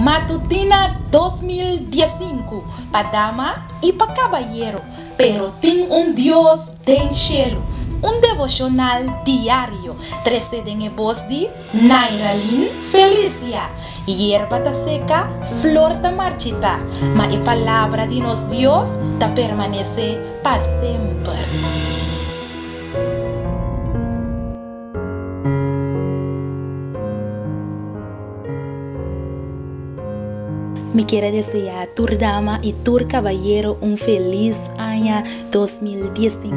Matutina 2015 pa dama i pa kabayero, pero tin un Dios den shelu. Un devoshonal diario trese den e bos di Nairalyn Felicia. Yerba ta seka, flor ta marchitá, ma e palabra di nos Dios ta permanesé pa semper. Mi kier a deseá tur dama i tur kabayero un felis aña 2015.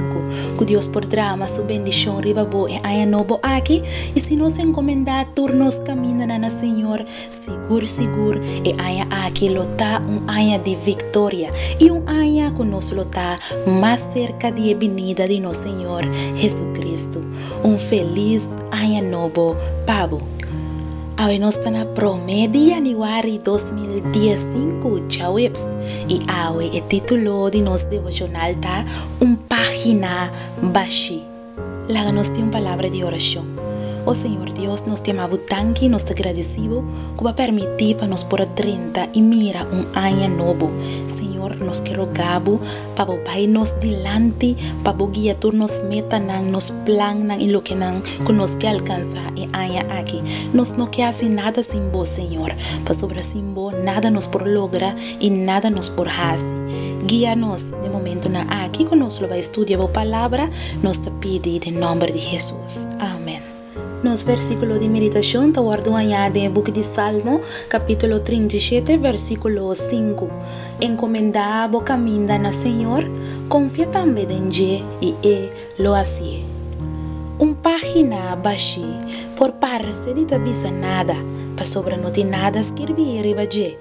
Ku Dios por drama su bendishon riba bo e aña nobo aki i si nos enkomendá tur nos kamindanan na Señor, sigur sigur e aña aki lo ta un aña di viktoria i un aña ku nos lo ta mas serka di e binida di nos Señor Jesucristo. Un felis aña nobo pa bo. Awe nos ta na prome di yanüari 2015, djaweps, i awe e título di nos devoshonal ta Un Página Bashí. Laga nos tin un palabra di orashon. O Señor Dios, nos ta yama Bo danki i nos ta gradisí Bo ku Bo a permití pa nos por a drenta i mira un aña nobo. Señor, nos ke roga Bo Pa bo bai nos dilanti, pa bo guia tur nos metanan, nos plannan i lokenan ku nos ke alkansá e aña aki. Nos no ke hasi nada sin bo, Señor, pasobra sin bo nada nos por logra i nada nos por hasi. Guia nos den momentunan aki ku nos lo bai studia bo Palabra, nos ta pidi den nòmber di Hesus. Amen. Nos versíkulo di meditashon ta wòrdu hañá den e buki di Salmo, kapítulo 37, versíkulo 5. Enkomendá bo kaminda na Señor, konfia tambe den dje i E lo hasié. Un página bashí por parse di ta bisa nada, pasobra no tin nada skirbí riba dje,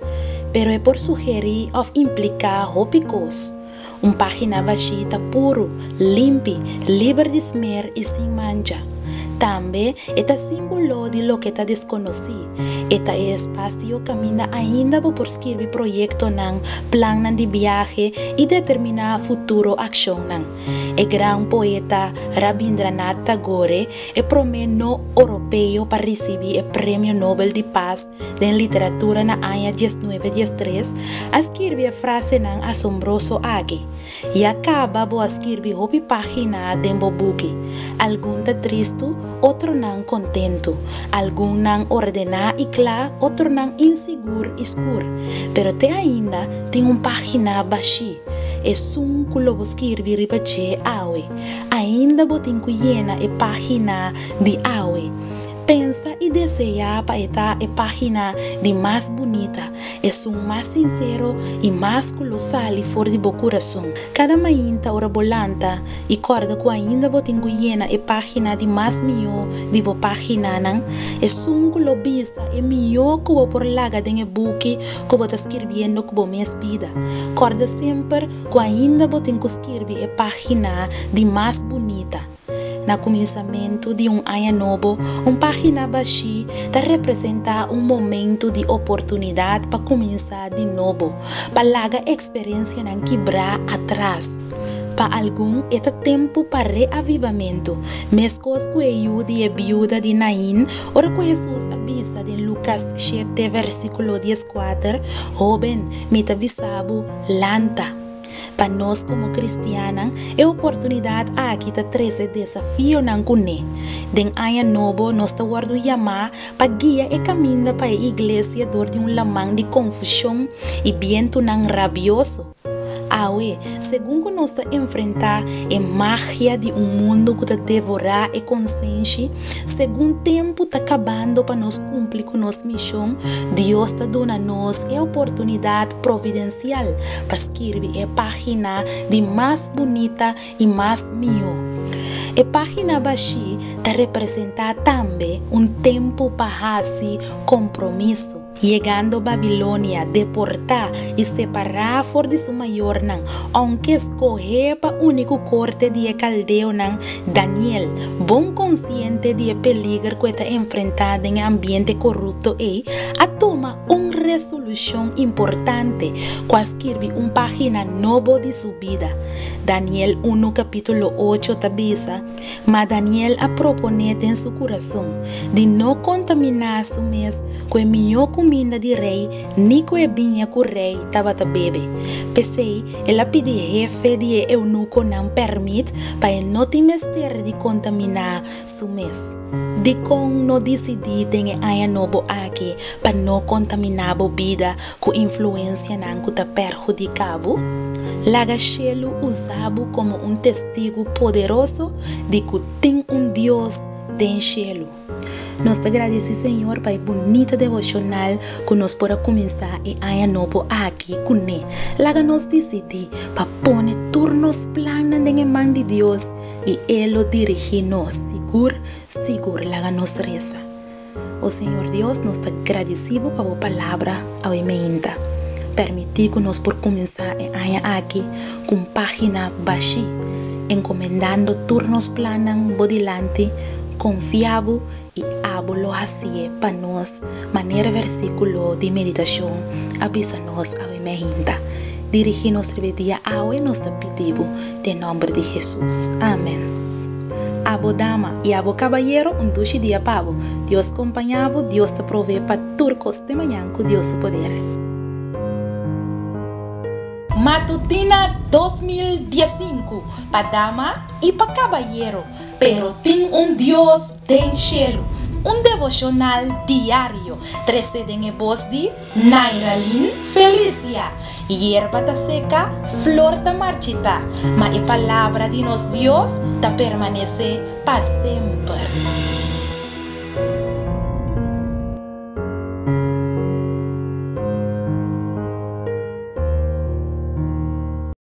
pero e por sugerí òf impliká hopi kos. Un página bashí ta puru, limpi, liber di smer i sin mancha. Tambe e ta símbolo di loke ta deskonosí. E ta e espasio kaminda ainda bo por skirbi proyektonan, plannan di biahe i determiná futuro akshonnan. E gran poeta Rabindranath Tagore, e promé no-oropeo pa risibí e Premio Nobel di Pas den literatura na aña diesnuebe diestres, a skirbi e frasenan asombroso aki, Ya kaba bo a skirbi hopi página den bo buki. Algun ta tristu, otronan kontentu. Algunnan ordená i kla, otronan insigur i skur. Pero te ainda tin un página bashí, esun ku lo bo skirbi riba dje awe. Ainda bo tin ku yena e página di awe. Pensa i deseá pa e ta e página di mas bunita, esun mas sinsero i mas ku lo sali for di bo kurason. Kada mainta ora bo lanta i kòrda ku ainda bo tin ku yena e página di mas mihó di bo páginanan, esun ku lo bisa e mihó ku bo por laga den e buki ku bo ta skirbiendo ku bo mes bida. Kòrda semper ku ainda bo tin ku skirbi e página di mas bunita. Na kuminsamentu di un aña nobo, un página bashí ta representá un momentu di oportunidat pa kuminsá di nobo, pa laga eksperensianan kibrá atras. Pa algun, e ta tempu pa reavivamentu, meskos ku e yu di e biuda di Nain ora ku Hesus a bisa den Lukas shete versíkulo dieskuater, Hóben, mi ta bisa bo, lanta! Pa nos komo kristiannan, e oportunidat aki ta trese desafionan kuné. Den aña nobo nos ta wòrdu yamá pa guia e kaminda pa e iglesia dor di un laman di konfushon i bientunan rabioso. Awe, segun ku nos ta enfrentá e magia di un mundu ku ta devorá e konsenshi, segun tempu ta kabando pa nos kumpli ku nos mishon, Dios ta duna nos e oportunidat providensial pa skirbi e página di mas bunita i mas mihó. E página bashí ta representá tambe un tempu pa hasi kompromiso. Yegando Babilonia, deportá i separá for di su mayornan, ounke skohé pa uni ku korte di e kaldeonan, Daniel, bon konsiente di e peliger ku e ta enfrentá den e ambiente korupto ei, a tuma un. resolushon importante ku a skirbi un página nobo di su bida. Daniel unu kapítulo ocho ta bisa, Ma Daniel a proponé den su kurason di no kontaminá su mes ku e mihó kuminda di rei ni ku e biña ku rei tabata bebe. P'esei, el a pidi hefe di e eunukonan pèrmit pa e no tin mester di kontaminá su mes. Dikon no disidí den e aña nobo aki pa no kontaminá bo bida ku influensianan ku ta perhudiká bo? Laga shelu usa bo komo un testigu poderoso di ku tin un Dios den shelu. Nos ta gradisí Señor pa e bunita devoshonal ku nos por a kuminsá e aña nobo aki kuné. Laga nos disidí pa pone tur nos plannan den e man di Dios i E lo dirigí nos sigur, sigur. Laga nos resa. O Señor Dios, nos ta gradisí Bo pa Bo Palabra awe meinta. Permití ku nos por kuminsá e aña aki ku un página bashí, enkomendando tur nos plannan Bo dilanti, konfiá Bo i Abo lo hasié pa nos manera e versíkulo di meditashon a bisa nos awe meinta. Dirigí nos riba e dia awe, nos ta pidi Bo den nòmber di Hesus. Amen. Abo dama i abo kabayero un dushi dia pa bo. Dios kompañá bo, Dios ta provee pa tur kos te mañan ku Dios su poder. Matutina 2015 pa dama i pa kabayero, pero tin un Dios den shelu. Un devoshonal diario, trese den e bos di Nairalyn Felicia, Yerba ta seka, flor ta marchitá, ma e palabra di nos Dios ta permanesé pa semper.